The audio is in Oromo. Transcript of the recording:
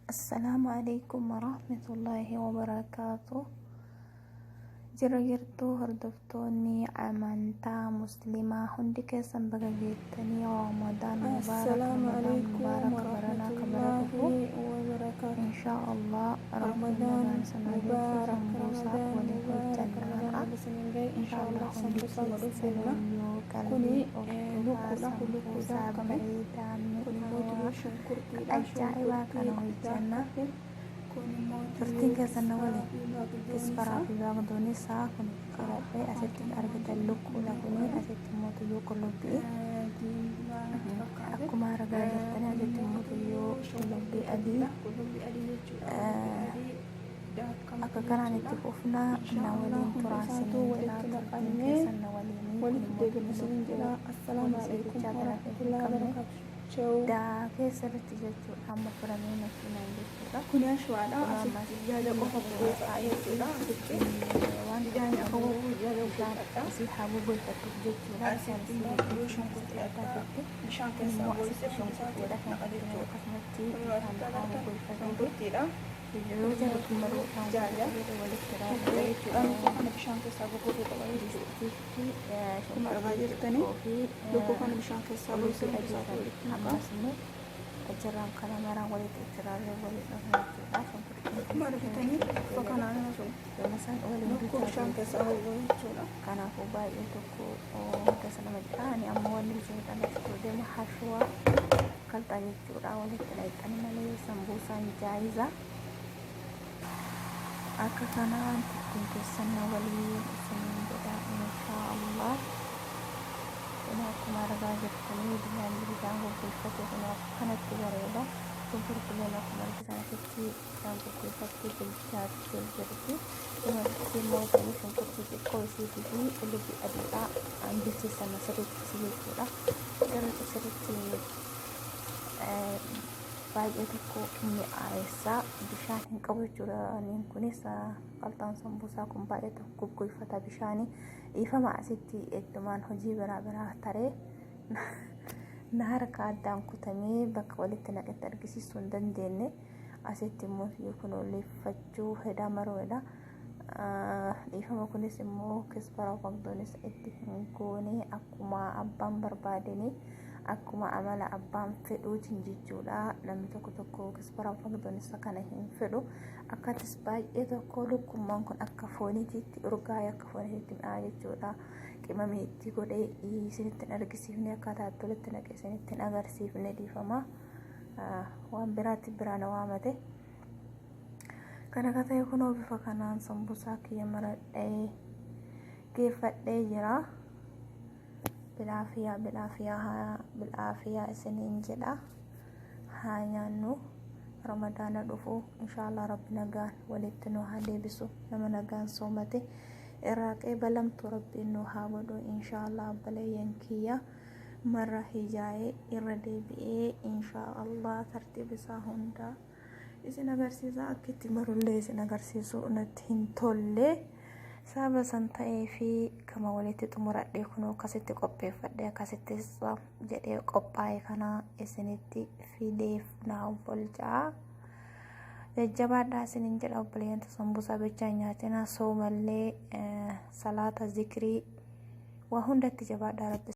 Assalaamu alaikum warahmatullaahi wabarakaatu. Jira jirtuu hordoftoonni amantaa muslimaa hundi keessan baga geettanii Ramadaan mubaarak Assalaamu Ramadaan alaikum mubaarak baranaa ka bara dhufu warahmatullaahi wabarakaatu. inshaa Allah rabbiin Ramadaan nagaan isin haa geessu mubaarak, sambuusaa Ramadaan waliin mubaarak, hojjannaa Ramadaan har'a baga isiniin gahe. inshaa Inshaallah Allah hundi sambuusaa godhuuf deemna. keessaniyyuu Kuni qalbii of tufaa lukkuudha, kun lukkuu sambuusaa daakkame. bareedaa Kun immoo mi'aawaa tuyyuu shunkurtiidha, ajaa'ibaa kana shunkurtii hojjanna. daakkame. Kun immoo Turtiin tuyyuu keessan na kisfaa waliin. fi baaqdoon Kisfaraa isaa. fi baaqdoon isaa kun ciradhee asitti Akkana argitan hojjenna. lukkuudha kuni Lukkuudha. asitti immoo tuyyuu qullubbii. Diimaa natti fakkaate. Akkuma argaa jirtanii Kun asitti immoo immoo tuyyuu tuyyuu qullubbii shunkurtii adii. adiidha. Qullubbii adii jechuudha. Qullubbii adii Akka daakkamte kanaan jechuudha. itti fufnaa na Inshaallah waliin hunda turaa isaatuu isiniin jedha walitti turtiin naqannee keessan na waliinii kun walitti immoo deebina tuyyuu isiniin lukkuu jedha. Assalaamu poolisii alaikum bichaa kan hafe hin warahmatullahi qabne wabarakaatu. Chew. daakee sirriitti jechuudha amma furamee makiinaan jechuudha. Kuni ashuwaadha. Kunoo ammas Asitti jaaja qofa gogoofadha jechuudha. Asitti waan jaaja tokko qofa malee jaaja bishaan gogoofadha. isii haa goggoifattuuf jechuudha. Bishaan Asitti isii immoo goggoifattuuf shunkurtii asitti addaa asitti bishaan kun keessaa immoo goysee asitti hunda isaatu shunkurtiidha. naqa Shunkurtiin jechuudha. akkasumatti Kun bishaan asitti haa agartan goggoifatuufi shunkurtiidha. yeroo jarri kun maruu isaan Jaaja. jedhe walitti Shunkurtii raafee jechuudha. Lukkuu kana bishaan keessaa goggogsuu qaba jechuudha. distiitti Akkuma argaa shunkurtii jirtanii xiqqoo fi lukkuu kana bishaan keessaa goysee qullubbii hunda adii isaatu kan walitti naqa. ammas immoo achirraan kana maraan walitti itti raafee waliin dhufna jechuudha. Shunkurtiin Akkuma argitanii bifa kanaan sun yooma isaan waliin lukkuu bishaan bilchaatu keessaa goggoo jechuudha. Kanaafuu baay'ee tokko keessa nama jedha. Ani amma wanni isin dhalachuu deemu hashuwaa kalxaa jechuudha. Walitti dhayxan malee sambuusaan jaayiza. Akka kanaan turtiin keessan na waliin isiniin jedha inshaa Allah. Kun akkuma argaa jirtanii bishaan bishaan goggoifate kun akkanatti bareeda. Shunkurtiileen akkuma argitan asitti bishaan goggoifattee bilchaattee jirti. Kun asitti immoo ta'uu shunkurtii xiqqoo isiitii fi qullubbii adiidha bilcheessan sirriitti jechuudha. Sirriitti sirriitti baay'ee tokko mi'aayessa bishaan hin qabu jechuudha. Niin kunis qalxaan sambuusaa kun baay'ee tokko goggoifata bishaanii. Dhiifama asitti eddumaan hojii biraa biraa taree na harka addaan kutamee bakka walitti naqetti argisiisuu hin dandeenye. Asitti immoo kun leeffachuu hedaa maroodha. Dhiifama kunis immoo kisbara waqtoonis itti hin goone akkuma abbaan barbaadeni akkuma amala abbaan fedhuutiin jechuudha. Namni tokko tokko kisbara waqtoonis kana hin fedhu. Akkatis baay'ee tokko lukkummaan kun akka fooniitiitti urgaa'ee akka fooniitiitti mi'aa jechuudha. Qimamii itti godhee isinitti hin argisiifne akkaataa itti walitti naqe isinitti hin agarsiifne dhiifama. Waan biraatti biraa na waamate. Kana akka ta'e kunoo bifa kanaan sambuusaa kiyya maradhee geeffadhee jira. Bilaafiyaa bilaafiyaa bilaafiyaa isiniin jedha. Haa nyaannu ramadaana dhufu inshaallah rabbi nagaan walitti nu haa deebisu nama nagaan soomate irraa qeebalamtu rabbiin nu haa godhu inshaallah obboleeyyan kiyya marra hijaa'ee irra deebi'ee inshaallah tartiiba isaa hundaa isin agarsiisa akka itti marullee isin agarsiisu natti hin tolle sababa san ta'ee fi kama walitti xumuradhee kunoo akkasitti qopheeffadhe akkasitti jedhee qophaa'e kana isinitti fideef naa obbolchaa jajjabaadhaa isinin jedha obboleeyyan sambuusaa bichaa nyaatina soomallee salaata zikrii waa hundatti jabaadhaa rabbi.